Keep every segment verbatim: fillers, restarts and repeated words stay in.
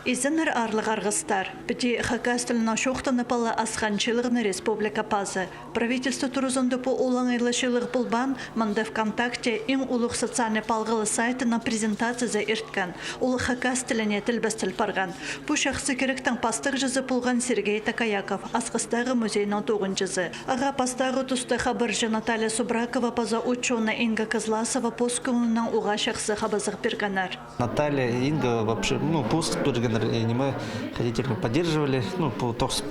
Изеннер, аарлығ арғыстар. Піди хакас тілінең чоохтанып ала асхан чыылығны республика пазы. Правительство туразында пу олаңай ла чыылығ полбаан, мында ВКонтакте иң улуғ социальный палғалыс сайтының презентациязы ирткен. Ол хакас тіліне тілбестел парған. Пу чахсы киректің пастағҷызы полған Сергей Такаяков, Асхыстағы музейнің тоғынҷызы. Ағаа пастағы туста хабарҷы Наталья Субракова паза учёный Инга Кызласова пос кӧңнінең уғаа чахсы хабазығ пиргеннер. Наталья, Инга вообще, ну, пос пиргеннер, э, ниме, ходительно поддерживали, ну, пу тоғыс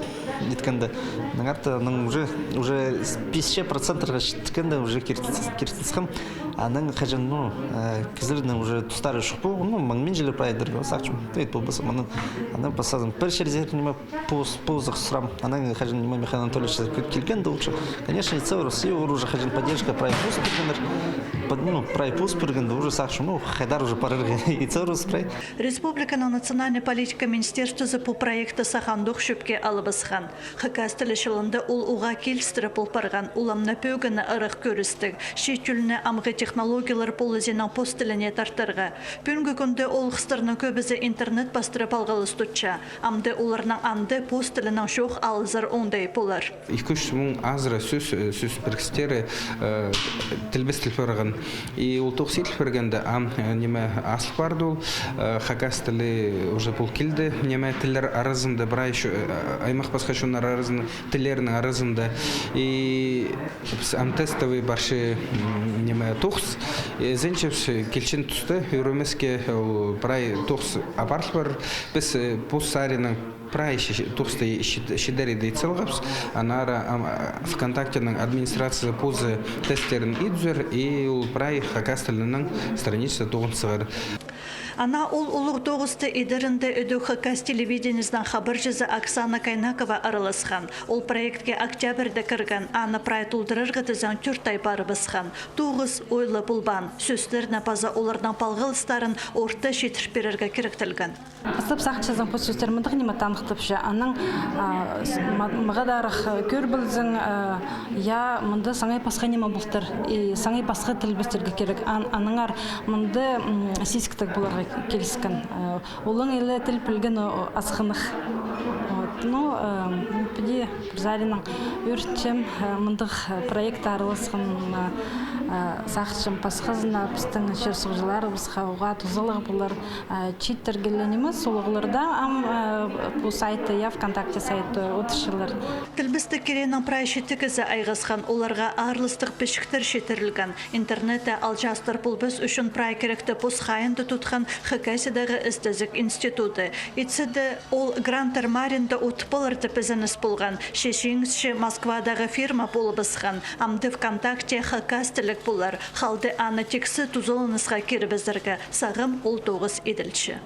иткенде. Анаң артых, анаң уже, уже с пятьдесят проценттерге читкенде уже киртіс-, киртісхем. Анаң хаҷан, ну, э, кізілернің уже тустары чох пу, ну, маңминчелер прай идерге, сағынчам. Тігі полбас, анаң, анаң паза пір чирзер, ниме, пос, позых сурам. Анаң хаҷан, ниме, Михаил Анатольевич кил-, килгенде, лучше, конечно, и целый раз, и олар уже хаҷан поддержка прай пос пиргеннер. Под-, ну, прай пос пиргенде, уже сағынчам, ну, хайдар уже парарға, и целый раз прай. Республиканың национальный политика министерствозы пу проектті сах андох чӧпке алыбысхан. Хакас тілі чылында ол уғаа килістіре пол парған, уламны пӧгіні ырах кӧрістіг, чиит тӧлні амғы технологиялар полызинаң пос тіліне тартарға. Пӱӱнгі кӱнде олғыстарның кӧбізі интернет пастыра палғалыс тутча. Амды оларның анда пос тілінең чоох алызар оңдай полар. Ікі-ӱс муң азыра сӧс, э, сӧс пірігістері, э, тілбестел парған. И ол тоғыс иділ пиргенде, ам, э, ниме, азыл парды ол, э, хакас тілі уже пол килді, ниме, тіллер аразында, прай чо-, э, аймах пасха чоннар аразында, тіллернің аразында. И піс ам тестовый парча, м, ниме, тоғыс. Э, ізенчебіс, килчең туста ӱгремеске, ол прай тоғыс апарыл пар. Піс, э, пос саринаң прай чи-, тоғысты чи-, чидер иді ит салғабыс. Аннаңар, ам, а, ВКонтактенің администрациязы позы тесттерін идібізер, и ол прай хакас тілінең страница тоғын сығар. Ана ол улуғ тоғысты идерінде ідӧк Хакас телевидениезінің хабарҷызы Оксана Кайнакова араласхан. Ол проектке октябрьде кірген, аны прай толдырарға тізең тӧрт ай парыбысхан. Тоғыс ойлы полбаан, сӧстерні паза оларның палғалыстарын орта читір пирерге киректелген. Пастап сағынчазың, пу сӧстер мындағ ниме таныхтапча. Анаң, а, с-, ма-, мағаа даа арах, э, кӧр ползаң, э, я, мында саңай пасха ниме полтыр, и саңай пасха тілбестерге кирек. Ан-, аннаңар мында, м, сизіктіг поларға киліскен. Э, олаң иле тіл пілген, о, о, асхынах. Вот, ну, э, піди пір саринаң ӧрінчем, э, мындағ, э, проектте араласханыма, э, сағынчам, пасхазына пістің чир-суғҷыларыбысха уғаа тузалығ полар. А, чииттерге ле нимес, улуғлар даа ам, а, пу сайтта, я, ВКонтакте сайтта одырчалар. Тілбестіг кирегнең прай читі кізі айғасхан, оларға аарластығ пічіктер читірілген. Интернетте алҷаастар полбас ӱчӱн прай киректі пос хайиинда тутхан Хакасиядағы істезіг институты. Итсе дее ол гранттар маринда утып полар тіп ізеніс полған. Че чиңісчі Москвадағы фирма полыбысхан. Амды ВКонтакте хакас тіліг полар. Халды аны тиксі тузаланысха кирібізерге. Сағам ол тоғыс иділче.